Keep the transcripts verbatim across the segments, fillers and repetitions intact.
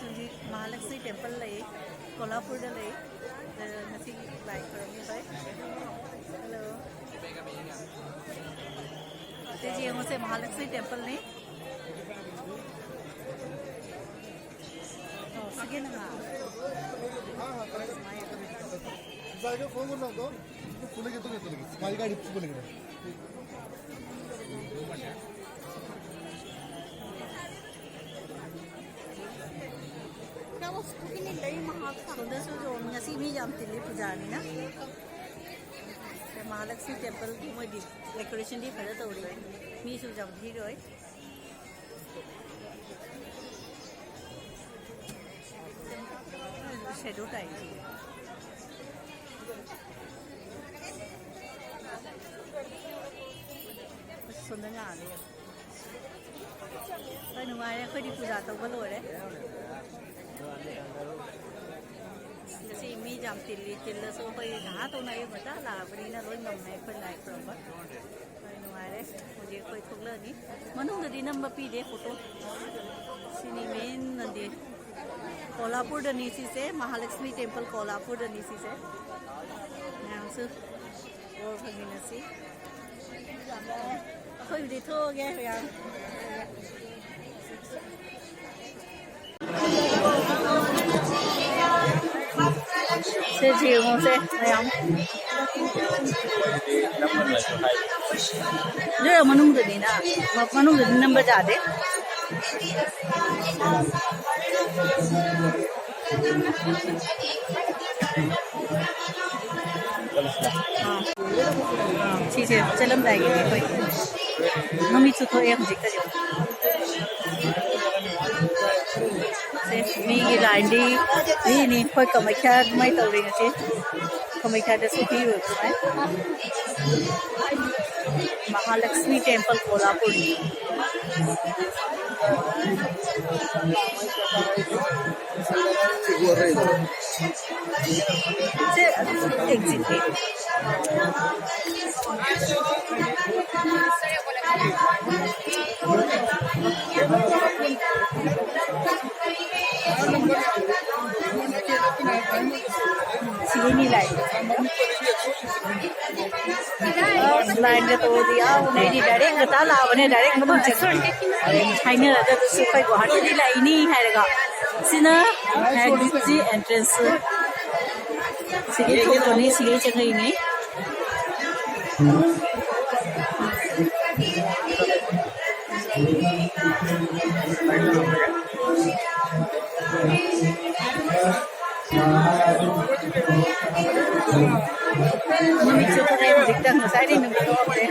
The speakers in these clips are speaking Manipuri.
ꯍꯧꯖꯤꯛ ꯃꯍꯥꯂꯛꯁꯃꯤ ꯇꯦꯝꯄꯜ ꯂꯩ, ꯀꯣꯂꯥꯄꯨꯔꯗ ꯂꯩ꯫ ꯑꯗ ꯉꯁꯤꯒꯤ ꯂꯥꯏ ꯈꯨꯔꯨꯝꯃꯤ ꯍꯣꯏ꯫ ꯍꯜꯂꯣ꯫ ꯁꯤꯁꯦ ꯌꯦꯡꯉꯨꯁꯦ, ꯃꯍꯥꯂꯛꯁꯃꯤ ꯇꯦꯝꯄꯜꯅꯤ꯫ ꯑꯣ, ꯁꯤꯒꯤ ꯅꯉꯥ꯫ ꯉꯁꯥꯏꯒꯤ ꯐꯣꯟ ꯅꯝꯕꯔꯗꯣ ꯐꯨꯜꯂꯒꯦ, ꯇꯨꯝꯒꯦ, ꯇꯨꯝꯒꯦ꯫ ꯃꯥꯒꯤ ꯒꯥꯔꯤ ꯐꯨꯜꯂꯒꯦ꯫ ꯁꯣꯝꯗꯁꯨ ꯉꯁꯤ ꯃꯤ ꯌꯥꯝ ꯇꯤꯜꯂꯤ ꯄꯨꯖꯥꯅꯤꯅ꯫ ꯃꯍꯥꯂꯛꯁꯃꯤ ꯇꯦꯝꯄꯜꯒꯤ ꯃꯣꯏꯗꯤ ꯗꯦꯀꯣꯔꯦꯁꯟꯗꯤ ꯐꯖ ꯇꯧꯔꯤ꯫ ꯃꯤꯁꯨ ꯌꯥꯝ ꯚꯤꯔ ꯑꯣꯏ꯫ ꯁꯦꯗꯣ ꯇꯥꯏ꯫ ꯑꯁ, ꯁꯣꯝꯗ ꯉꯥꯜꯂꯦ꯫ ꯍꯣꯏ, ꯅꯨꯡꯉꯥꯏꯔꯦ꯫ ꯑꯩꯈꯣꯏꯗꯤ ꯄꯨꯖꯥ ꯇꯧꯕ ꯂꯣꯏꯔꯦ꯫ ꯉꯁꯤ ꯃꯤ ꯌꯥꯝ ꯇꯤꯜꯂꯤ꯫ ꯇꯤꯜꯂꯁꯨ ꯑꯩꯈꯣꯏ ꯅꯍꯥ ꯇꯧꯅ ꯑꯌꯨꯛ ꯉꯟꯇꯥ ꯂꯥꯛꯑꯕꯅꯤꯅ ꯂꯣꯏ ꯉꯝꯃꯦ ꯑꯩꯈꯣꯏ ꯂꯥꯏ ꯈꯨꯔꯨꯝꯕ꯫ ꯍꯣꯏ, ꯅꯨꯡꯉꯥꯏꯔꯦ꯫ ꯍꯧꯖꯤꯛ ꯑꯩꯈꯣꯏ ꯊꯣꯛꯂꯛꯑꯅꯤ꯫ ꯃꯅꯨꯡꯗꯗꯤ ꯅꯝꯕ ꯄꯤꯗꯦ ꯐꯣꯇꯣ꯫ ꯁꯤꯅꯤ ꯃꯦꯟ ꯃꯟꯗꯤꯔ꯫ ꯀꯣꯂꯥꯄꯨꯔꯗꯅꯤ ꯁꯤꯁꯦ, ꯃꯍꯥꯂꯛꯁꯃꯤ ꯇꯦꯝꯄꯜ ꯀꯣꯂꯥꯄꯨꯔꯗꯅꯤ ꯁꯤꯁꯦ꯫ ꯃꯌꯥꯝꯁꯨ ꯕꯣꯔ ꯐꯪꯃꯤꯟꯅꯁꯤ꯫ ꯑꯩꯈꯣꯏꯕꯨꯗꯤ ꯊꯣꯛꯑꯒꯦ ꯃꯌꯥꯝ꯫ ꯁꯦ ꯌꯦꯡꯉꯣꯁꯦ ꯃꯌꯥꯝ꯫ ꯑꯗꯨ ꯃꯅꯨꯡꯗꯅꯤꯅ, ꯃꯅꯨꯡꯗꯗꯤ ꯅꯝꯕ ꯌꯥꯗꯦ꯫ ꯑꯥ, ꯑꯥ, ꯁꯤꯁꯦ ꯆꯠꯂꯝꯗꯥꯏꯒꯤꯅꯦ ꯑꯩꯈꯣꯏ꯫ ꯅꯨꯃꯤꯠꯁꯨ ꯊꯣꯛꯑꯦ ꯍꯧꯖꯤꯛꯇꯗꯤ꯫ ꯁꯦ, ꯃꯤꯒꯤ ꯂꯥꯏꯟꯗꯤ ꯃꯤꯅꯤ꯫ ꯑꯩꯈꯣꯏ ꯀꯃꯩꯈ꯭ꯌꯥ ꯑꯗꯨꯃꯥꯏꯅ ꯇꯧꯔꯤ ꯉꯁꯤ꯫ ꯀꯃꯩꯈ꯭ꯌꯥꯗꯁꯨ ꯄꯤꯔꯨꯔꯦ꯫ ꯃꯍꯥꯂꯛꯁꯃꯤ ꯇꯦꯝꯄꯜ ꯀꯣꯂꯥꯄꯨꯔ꯫ ꯁꯦ, ꯑꯦꯛꯖꯤꯠꯀꯤ꯫ ꯃꯤ ꯂꯥꯛꯏ꯫ ꯑꯁ, ꯂꯥꯏꯟꯒ ꯇꯧꯔꯗꯤ ꯌꯥꯎꯕꯅꯦ꯫ ꯑꯩꯗꯤ ꯗꯥꯏꯔꯦꯛ ꯉꯟꯇꯥ ꯂꯥꯛꯑꯕꯅꯦ, ꯗꯥꯏꯔꯦꯛ ꯃꯅꯨꯡ ꯆꯪꯉꯦ꯫ ꯍꯥꯏꯅꯔꯒ ꯑꯗꯨꯁꯨ ꯑꯩꯈꯣꯏ ꯒꯨꯋꯥꯍꯥꯇꯤꯗꯤ ꯂꯥꯛꯏꯅꯤ ꯍꯥꯏꯔꯒ꯫ ꯁꯤꯅ ꯑꯦꯛꯖꯤꯠꯁꯤ, ꯑꯦꯟꯇ꯭ꯔꯦꯟꯁꯁꯤ꯫ ꯁꯤꯒꯩ ꯊꯣꯛꯇꯣꯏꯅꯤ, ꯁꯤꯒꯩ ꯆꯪꯉꯛꯏꯅꯤ꯫ ꯅꯨꯃꯤꯠꯁꯨ ꯊꯣꯛꯑꯦ ꯍꯧꯖꯤꯛꯇ, ꯉꯁꯥꯏꯗꯩ ꯅꯨꯃꯤꯠ ꯊꯣꯛꯑꯝꯗꯦ꯫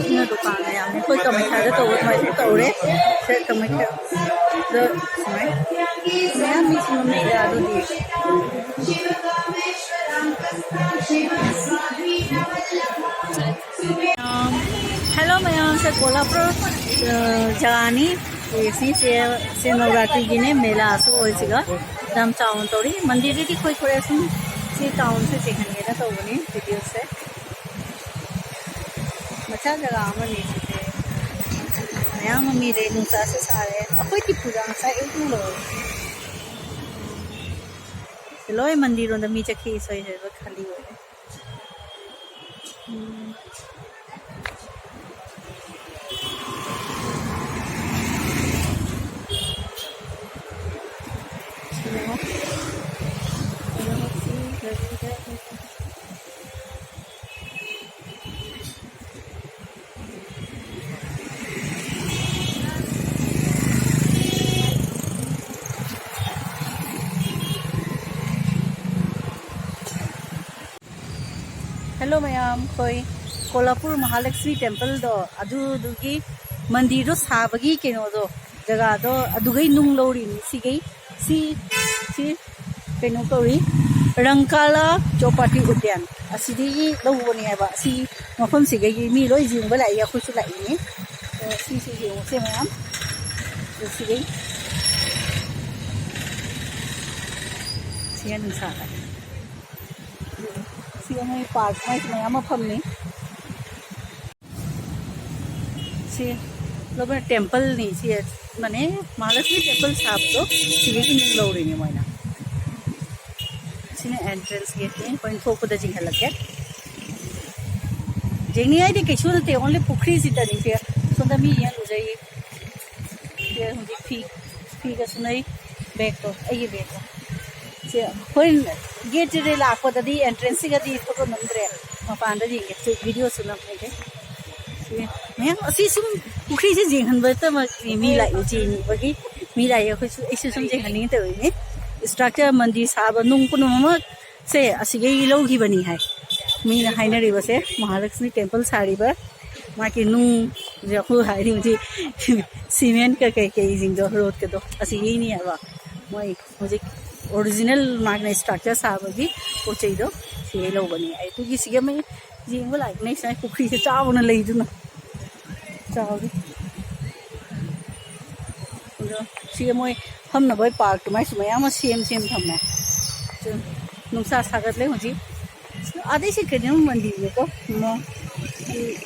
ꯁꯤꯅ ꯗꯨꯀꯥꯟ ꯃꯌꯥꯝꯅꯤ꯫ ꯑꯩꯈꯣꯏ ꯀꯥꯃꯈ꯭ꯌꯥꯗ ꯇꯧꯕ ꯑꯗꯨꯃꯥꯏꯅ ꯇꯧꯔꯦ꯫ ꯁꯦ ꯀꯥꯃꯈ꯭ꯌꯥꯗ ꯁꯨꯃꯥꯏꯅ ꯃꯌꯥꯝ ꯃꯤ ꯁꯨꯝ ꯂꯩꯔꯦ ꯑꯗꯨꯗꯤ꯫ ꯍꯦꯜꯂꯣ ꯃꯌꯥꯝꯁꯦ, ꯀꯣꯂꯥꯄꯨꯔ, ꯑ, ꯖꯒꯥꯅꯤ꯫ ꯑꯦ, ꯁꯤꯁꯦ, ꯁꯦ ꯅꯕꯔꯥꯇ꯭ꯔꯤꯒꯤꯅꯦ, ꯃꯦꯂꯥꯁꯨ ꯑꯣꯏꯁꯤꯒ ꯌꯥꯝ ꯆꯥꯎꯅ ꯇꯧꯔꯤ꯫ ꯃꯟꯗꯤꯔꯗꯒꯤ ꯑꯩꯈꯣꯏ ꯊꯣꯔꯛꯑꯦ ꯁꯨꯝ ꯁꯤ ꯇꯥꯎꯟꯁꯦ ꯌꯦꯡꯍꯟꯒꯦꯅ ꯇꯧꯕꯅꯤ ꯚꯤꯗꯤꯑꯣꯁꯦ꯫ ꯃꯆꯥ ꯖꯒꯥ ꯑꯃꯅꯤ ꯁꯤꯁꯦ꯫ ꯃꯌꯥꯝ ꯑꯃ ꯃꯤ ꯂꯩ, ꯅꯨꯡꯁꯥꯁꯨ ꯁꯥꯔꯦ꯫ ꯑꯩꯈꯣꯏ ꯇ꯭ꯔꯤꯄꯨꯔꯥ ꯉꯁꯥꯏ ꯑꯌꯨꯛ ꯂꯣꯏꯔꯦ꯫ ꯂꯣꯏ ꯃꯟꯗꯤꯔ ꯔꯣꯝꯗ ꯃꯤ ꯆꯠꯈꯤ, ꯁꯣꯏ ꯁꯣꯏꯕ ꯈꯥꯂꯤ ꯑꯣꯏꯔꯦ꯫ ꯎꯝ꯫ ꯍꯦꯜꯂꯣ ꯃꯌꯥꯝ, ꯑꯩꯈꯣꯏ ꯀꯣꯂꯥꯄꯨꯔ ꯃꯍꯥꯂꯛꯁꯃꯤ ꯇꯦꯝꯄꯜꯗꯣ, ꯑꯗꯨꯗꯨꯒꯤ ꯃꯟꯗꯤꯔꯗꯣ ꯁꯥꯕꯒꯤ ꯀꯩꯅꯣꯗꯣ, ꯖꯒꯥꯗꯣ, ꯑꯗꯨꯒꯩ ꯅꯨꯡ ꯂꯧꯔꯤꯅꯤ꯫ ꯁꯤꯒꯩ, ꯁꯤ, ꯁꯤ ꯀꯩꯅꯣ ꯀꯧꯏ, ꯔꯪꯀꯥꯂꯥ ꯆꯧꯄꯥꯇꯤ ꯎꯗ꯭ꯌꯥꯟ꯫ ꯑꯁꯤꯗꯒꯤ ꯂꯧꯕꯅꯦ ꯍꯥꯏꯕ꯫ ꯁꯤ ꯃꯐꯝꯁꯤꯗꯒꯤ ꯃꯤ ꯂꯣꯏ ꯌꯦꯡꯕ ꯂꯥꯛꯏ, ꯑꯩꯈꯣꯏꯁꯨ ꯂꯥꯛꯏꯅꯤ꯫ ꯁꯤꯁꯨ ꯌꯦꯡꯉꯨꯁꯦ ꯃꯌꯥꯝ꯫ ꯑꯗꯨ ꯁꯤꯗꯩ ꯁꯤꯒ ꯅꯨꯡꯁꯥꯗ꯫ ꯁꯤꯒ ꯃꯣꯏ ꯄꯥꯔꯛ ꯃꯣꯏꯁꯨ ꯃꯌꯥꯝ ꯑꯃ ꯐꯝꯃꯤ꯫ ꯁꯤ ꯂꯣꯕ ꯇꯦꯝꯄꯜꯅꯤ꯫ ꯁꯤ ꯃꯅꯦ ꯃꯍꯥꯂꯛꯁꯃꯤ ꯇꯦꯝꯄꯜ ꯁꯥꯕꯗꯣ ꯁꯤꯒꯤ ꯃꯤꯡ ꯂꯧꯔꯤꯅꯤ ꯃꯣꯏꯅ꯫ ꯁꯤꯅ ꯑꯦꯟꯇ꯭ꯔꯦꯟꯁ ꯒꯦꯠꯅꯤ꯫ ꯑꯩꯈꯣꯏꯅ ꯊꯣꯛꯄꯗ ꯆꯤꯡꯍꯜꯂꯛꯀꯦ꯫ ꯌꯦꯡꯅꯤꯡꯉꯥꯏꯗꯤ ꯀꯩꯁꯨ ꯅꯠꯇꯦ, ꯑꯣꯟꯂꯤ ꯄꯨꯈ꯭ꯔꯤꯁꯤꯗꯅꯤ꯫ ꯁꯦ ꯁꯣꯝꯗ ꯃꯤ ꯌꯦꯡ ꯂꯨꯖꯩ꯫ ꯁꯦ ꯍꯧꯖꯤꯛ ꯐꯤ ꯐꯤꯒ ꯁꯨꯅꯩ꯫ ꯕꯦꯒꯇꯣ, ꯑꯩꯒꯤ ꯕꯦꯒꯇꯣ꯫ ꯁꯦ ꯑꯩꯈꯣꯏ ꯒꯦꯠꯁꯤꯗꯤ ꯂꯥꯛꯄꯗꯗꯤ ꯑꯦꯟꯇ꯭ꯔꯦꯟꯁꯁꯤꯒꯗꯤ ꯐꯣꯇꯣ ꯅꯝꯗ꯭ꯔꯦ꯫ ꯃꯄꯥꯟꯗ ꯌꯦꯡꯒꯦ꯫ ꯁꯤ ꯚꯤꯗꯤꯑꯣꯁꯨ ꯅꯝꯃꯒꯦ꯫ ꯁꯤ ꯃꯌꯥꯝ ꯑꯁꯤ ꯁꯨꯝ ꯄꯨꯈ꯭ꯔꯤꯁꯦ ꯌꯦꯡꯍꯟꯕꯇꯃꯛꯅꯤ ꯃꯤ ꯂꯥꯛꯏ, ꯌꯦꯡꯅꯤꯡꯕꯒꯤ꯫ ꯃꯤ ꯂꯥꯛꯏ꯫ ꯑꯩꯈꯣꯏꯁꯨ, ꯑꯩꯁꯨ ꯁꯨꯝ ꯌꯦꯡꯍꯟꯅꯤꯡꯉꯤ ꯇꯧꯔꯤꯅꯤ꯫ ꯏꯁꯇ꯭ꯔꯛꯆꯔ ꯃꯟꯗꯤꯔ ꯁꯥꯕ ꯅꯨꯡ ꯄꯨꯝꯅꯃꯛ ꯁꯦ ꯑꯁꯤꯒꯩ ꯂꯧꯈꯤꯕꯅꯤ ꯍꯥꯏ꯫ ꯃꯤꯅ ꯍꯥꯏꯅꯔꯤꯕꯁꯦ ꯃꯍꯥꯂꯛꯁꯃꯤ ꯇꯦꯝꯄꯜ ꯁꯥꯔꯤꯕ ꯃꯥꯒꯤ ꯅꯨꯡ, ꯑꯩꯈꯣꯏ ꯍꯥꯏꯗꯤ ꯍꯧꯖꯤꯛ ꯁꯤꯃꯦꯟꯀ ꯀꯩꯀꯩꯁꯤꯡꯗꯣ, ꯔꯣꯗꯀꯗꯣ ꯑꯁꯤꯒꯤꯅꯦꯕ꯫ ꯃꯣꯏ ꯍꯧꯖꯤꯛ ꯑꯣꯔꯤꯖꯤꯅꯦꯜ ꯃꯥꯒꯤ ꯏꯁꯇ꯭ꯔꯛꯆꯔ ꯁꯥꯕꯒꯤ ꯄꯣꯠ ꯆꯩꯗꯣ ꯁꯤꯗꯩ ꯂꯧꯕꯅꯤ꯫ ꯑꯗꯨꯒꯤ ꯁꯤꯒꯤ ꯑꯃ ꯌꯦꯡꯕ ꯂꯥꯛꯏꯅꯦ꯫ ꯁꯥꯏ ꯄꯨꯈ꯭ꯔꯤꯁꯦ ꯆꯥꯎꯅ ꯂꯩꯗꯨꯅ꯫ ꯆꯥꯎꯔꯤ꯫ ꯑꯗꯣ ꯁꯤꯒꯤ ꯃꯣꯏ ꯐꯝꯅꯕ ꯄꯥꯔꯛꯇꯨ ꯃꯥꯏꯁꯨ ꯃꯌꯥꯝ ꯑꯃ ꯁꯦꯝ ꯁꯦꯝ ꯊꯝꯃꯦ꯫ ꯁꯨꯝ ꯅꯨꯡꯁꯥ ꯁꯥꯒꯠꯂꯦ ꯍꯧꯖꯤꯛ꯫ ꯑꯗꯩ ꯁꯤ ꯀꯩꯅꯣꯝ ꯃꯟꯗꯤꯔꯅꯤꯀꯣ꯫ ꯃ-,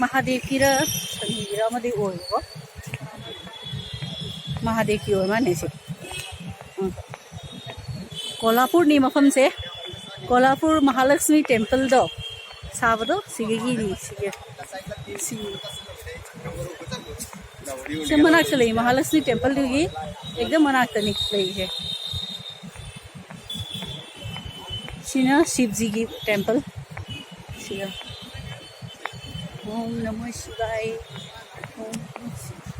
ꯃꯍꯥꯗꯦꯕꯀꯤꯔ ꯁꯅꯤꯒꯤꯔ ꯑꯃꯗꯤ ꯑꯣꯏꯌꯦꯀꯣ꯫ ꯃꯍꯥꯗꯦꯕꯀꯤ ꯑꯣꯏ ꯃꯥꯅꯦ ꯁꯤ꯫ ꯎꯝ꯫ ꯀꯣꯂꯥꯄꯨꯔꯅꯤ ꯃꯐꯝꯁꯦ꯫ ꯀꯣꯂꯥꯄꯨꯔ ꯃꯍꯥꯂꯛꯁꯃꯤ ꯇꯦꯝꯄꯜꯗꯣ ꯁꯥꯕꯗꯣ ꯁꯤꯒꯤꯅꯤ, ꯁꯤꯒꯤ꯫ ꯁꯤ, ꯁꯤ ꯃꯅꯥꯛꯇ ꯂꯩ, ꯃꯍꯥꯂꯛꯁꯃꯤ ꯇꯦꯝꯄꯜꯗꯨꯒꯤ ꯑꯦꯛꯗꯝ ꯃꯅꯥꯛꯇꯅꯤ ꯂꯩꯔꯤꯁꯦ꯫ ꯁꯤꯅ ꯁꯤꯕꯖꯤꯒꯤ ꯇꯦꯝꯄꯜ꯫ ꯁꯤꯒ꯫ ॐ नमः शिवाय। ॐ नमः शिवाय।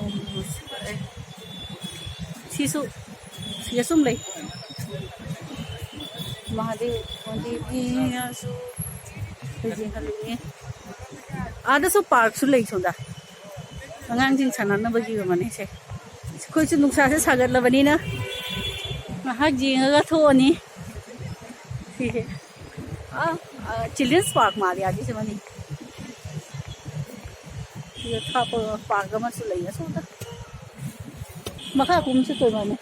ॐ नमः शिवाय। ꯁꯤꯁꯨ, ꯁꯤꯒ ꯁꯨꯝ ꯂꯩ꯫ ꯃꯍꯥꯗꯦꯕ ꯃꯟꯗꯤꯔꯒꯤꯁꯨ ꯌꯦꯡꯍꯜꯂꯤꯅꯦ꯫ ꯑꯥꯗꯁꯨ ꯄꯥꯔꯛꯁꯨ ꯂꯩ ꯁꯣꯝꯗ꯫ ꯑꯉꯥꯡꯁꯤꯡ ꯁꯥꯟꯅꯅꯕꯒꯤ ꯑꯣꯏꯔꯝꯒꯅꯤ ꯁꯦ꯫ ꯑꯩꯈꯣꯏꯁꯨ ꯅꯨꯡꯁꯥꯁꯦ ꯁꯥꯒꯠꯂꯕꯅꯤꯅ ꯉꯥꯏꯍꯥꯛ ꯌꯦꯡꯉꯒ ꯊꯣꯛꯑꯅꯤ꯫ ꯁꯤꯁꯦ꯫ ꯑꯥ, ꯑꯥ, ꯆꯤꯜꯗ꯭ꯔꯦꯟꯁ ꯄꯥꯔꯛ ꯃꯥꯜꯂꯦ ꯑꯗꯨꯁꯨ ꯃꯅꯤꯡ꯫ ꯁꯤꯗ ꯊꯥꯞꯄ ꯄꯥꯔꯛ ꯑꯃꯁꯨ ꯂꯩ ꯑꯁꯣꯝꯗ꯫ ꯃꯈꯥ ꯀꯨꯝ ꯆꯠꯇꯣꯏ ꯃꯥꯜꯂꯦ꯫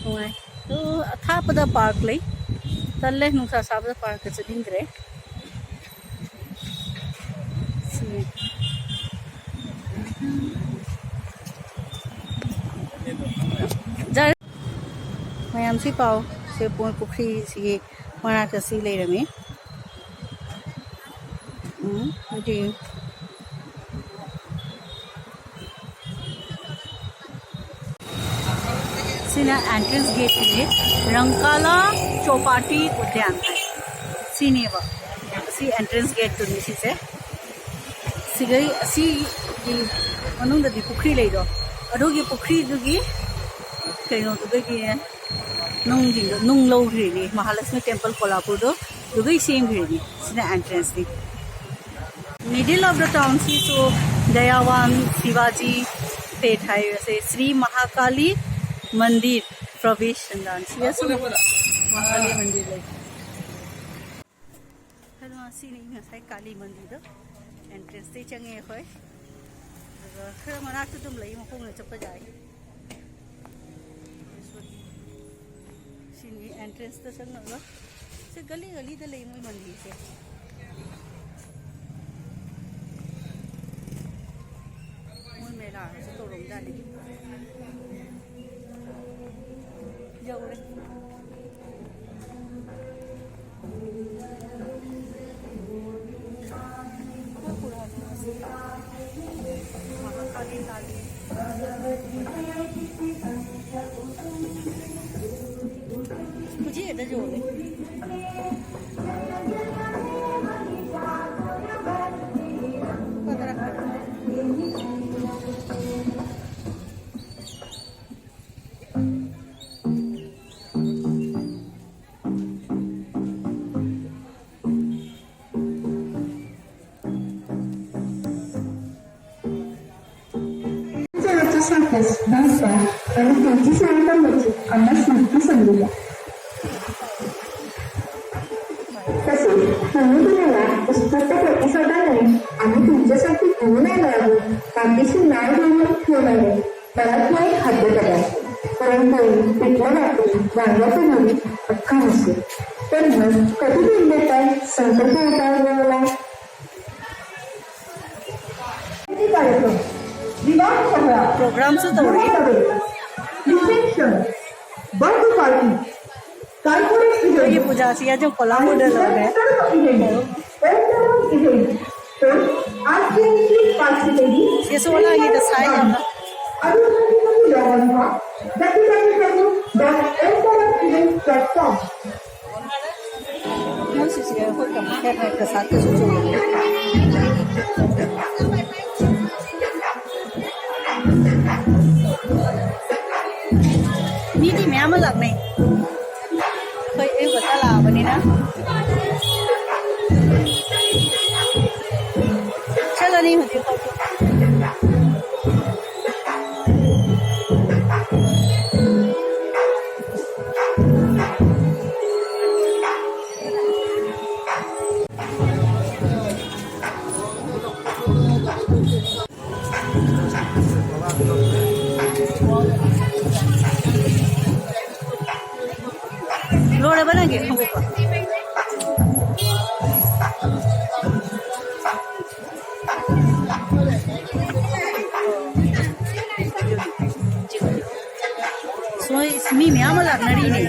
ꯅꯨꯡꯉꯥꯏ꯫ ꯑꯗꯨ ꯑꯊꯥꯞꯄꯗ ꯄꯥꯔꯛ ꯂꯩ꯫ ꯇꯜꯂꯦ, ꯅꯨꯡꯁꯥ ꯁꯥꯕꯗ ꯄꯥꯔꯛꯇ ꯆꯠꯅꯤꯡꯗ꯭ꯔꯦ꯫ ꯁꯤꯅꯦ꯫ ꯖꯔ-, ꯃꯌꯥꯝꯁꯤ ꯄꯥꯎ꯫ ꯁꯦ ꯃꯣꯏ ꯄꯨꯈ꯭ꯔꯤꯁꯤꯒꯤ ꯃꯅꯥꯛꯇ ꯁꯤ ꯂꯩꯔꯝꯃꯤ꯫ ꯎꯝ, ꯑꯗꯨ ꯁꯤꯅ ꯑꯦꯟꯇ꯭ꯔꯦꯟꯁ ꯒꯦꯠꯁꯤꯅꯦ, ꯔꯪꯀꯥꯂꯥ ꯆꯣꯄꯥꯇꯤ ꯎꯗ꯭ꯌꯥꯟ ꯍꯥꯏ꯫ ꯁꯤꯅꯦꯕ, ꯁꯤ ꯑꯦꯟꯇ꯭ꯔꯦꯟꯁ ꯒꯦꯠꯇꯨꯅꯤ ꯁꯤꯁꯦ꯫ ꯁꯤꯒꯩ, ꯑꯁꯤꯒꯤ ꯃꯅꯨꯡꯗꯗꯤ ꯄꯨꯈ꯭ꯔꯤ ꯂꯩꯗꯣ, ꯑꯗꯨꯒꯤ ꯄꯨꯈ꯭ꯔꯤꯗꯨꯒꯤ ꯀꯩꯅꯣꯗꯨꯗꯒꯤ ꯅꯨꯡꯁꯤꯡꯗꯣ, ꯅꯨꯡ ꯂꯧꯈ꯭ꯔꯤꯅꯤ ꯃꯍꯥꯂꯛꯁꯃꯤ ꯇꯦꯝꯄꯜ ꯀꯣꯂꯥꯄꯨꯔꯗꯣ, ꯑꯗꯨꯗꯩ ꯁꯦꯝꯈ꯭ꯔꯤꯅꯤ꯫ ꯁꯤꯅ ꯑꯦꯟꯇ꯭ꯔꯦꯟꯁꯅꯤ꯫ Middle of the town ꯁꯤꯁꯨ ꯗꯌꯥꯋꯥꯟ ꯁꯤꯕꯥꯖꯤ ꯄꯦꯠ ꯍꯥꯏꯔꯤꯕꯁꯦ ꯁ꯭ꯔꯤ ꯃꯍꯥꯀꯥꯂꯤ ꯃꯟꯗꯤꯔ ꯄ꯭ꯔꯕꯦꯁ ꯆꯟꯗ꯭ꯔꯥꯟ꯫ ꯁꯤꯗꯁꯨ ꯃꯍꯥꯀꯥꯂꯤ ꯃꯟꯗꯤꯔ ꯂꯩ꯫ ꯍꯜꯂꯣ, ꯁꯤꯅꯤ ꯉꯁꯥꯏ ꯀꯥꯂꯤ ꯃꯟꯗꯤꯔꯗꯣ, ꯑꯦꯟꯇ꯭ꯔꯦꯟꯁꯇꯩ ꯆꯪꯉꯦ ꯑꯩꯈꯣꯏ꯫ ꯑꯗꯨꯒ ꯈꯔ ꯃꯅꯥꯛꯇ ꯑꯗꯨꯝ ꯂꯩ, ꯃꯈꯣꯡꯅ ꯆꯠꯄ ꯌꯥꯏ꯫ ꯁꯤꯅꯤ ꯑꯦꯟꯇ꯭ꯔꯦꯟꯁꯇ ꯆꯪꯉꯒ꯫ ꯁꯤ ꯒꯂꯤ ꯒꯂꯤꯗ ꯂꯩ ꯃꯣꯏ ꯃꯟꯗꯤꯔꯁꯦ꯫ ꯃꯣꯏ ꯃꯦꯂꯥꯁꯨ ꯇꯧꯔꯝꯖꯥꯠꯅꯤ꯫ ꯌꯧꯔꯦ꯫ ꯃꯍꯥꯀꯥꯂꯤ ꯀꯥꯂꯤ꯫ ꯍꯧꯖꯤꯛ ꯍꯦꯛꯇ ꯌꯣꯜꯂꯦ꯫ Muchas gracias, Basta. Ahora que aquí se va con leche, además me puse en ella. तुम्ही दिलेल्या उत्स्फूर्त प्रतिसादाने आम्ही तुमच्यासाठी घेऊन आलो आहोत. बाकीची नाव घेऊन ठेवणारे मला तो एक खाद्यपदार्थ, पुरणपोळी, पिठलं भाकरी, वांग्याचं भरीत, अख्खा मसूर. तर मग कधी घेऊन देताय संकल्प उतावळला? कार्यक्रम, विवाह सोहळा, प्रोग्राम सुद्धा होईल. गृहप्रवेश, reception, birthday party, corporate event, पूजा अशी याच्या कोला आणि मॉडेल वगैरे. सर्व इव्हेंट, ओव्हरऑल इव्हेंट. तर आजची पार्टी केली. ये सोहळा आहे तसा आहे. अभिनंदन. Log on व्हा W W W dot empower event dot com. No sé si es porque mujer reemplazante su. ꯃꯤꯗꯤ ꯃꯌꯥꯝ ꯑꯃ ꯂꯥꯛꯅꯩ꯫ ꯑꯩꯈꯣꯏ ꯑꯌꯨꯛ ꯉꯟꯇꯥ ꯂꯥꯛꯑꯕꯅꯤꯅ꯫ ꯆꯠꯂꯅꯤ ꯍꯧꯖꯤꯛ꯫ ꯂꯣꯏꯔꯕ ꯅꯪꯒꯤ ꯈꯣꯡꯎꯞꯇꯣ? ꯁꯣꯏ, ꯃꯤ ꯃꯌꯥꯝ ꯑꯃ ꯂꯥꯛꯅꯔꯤꯅꯦ꯫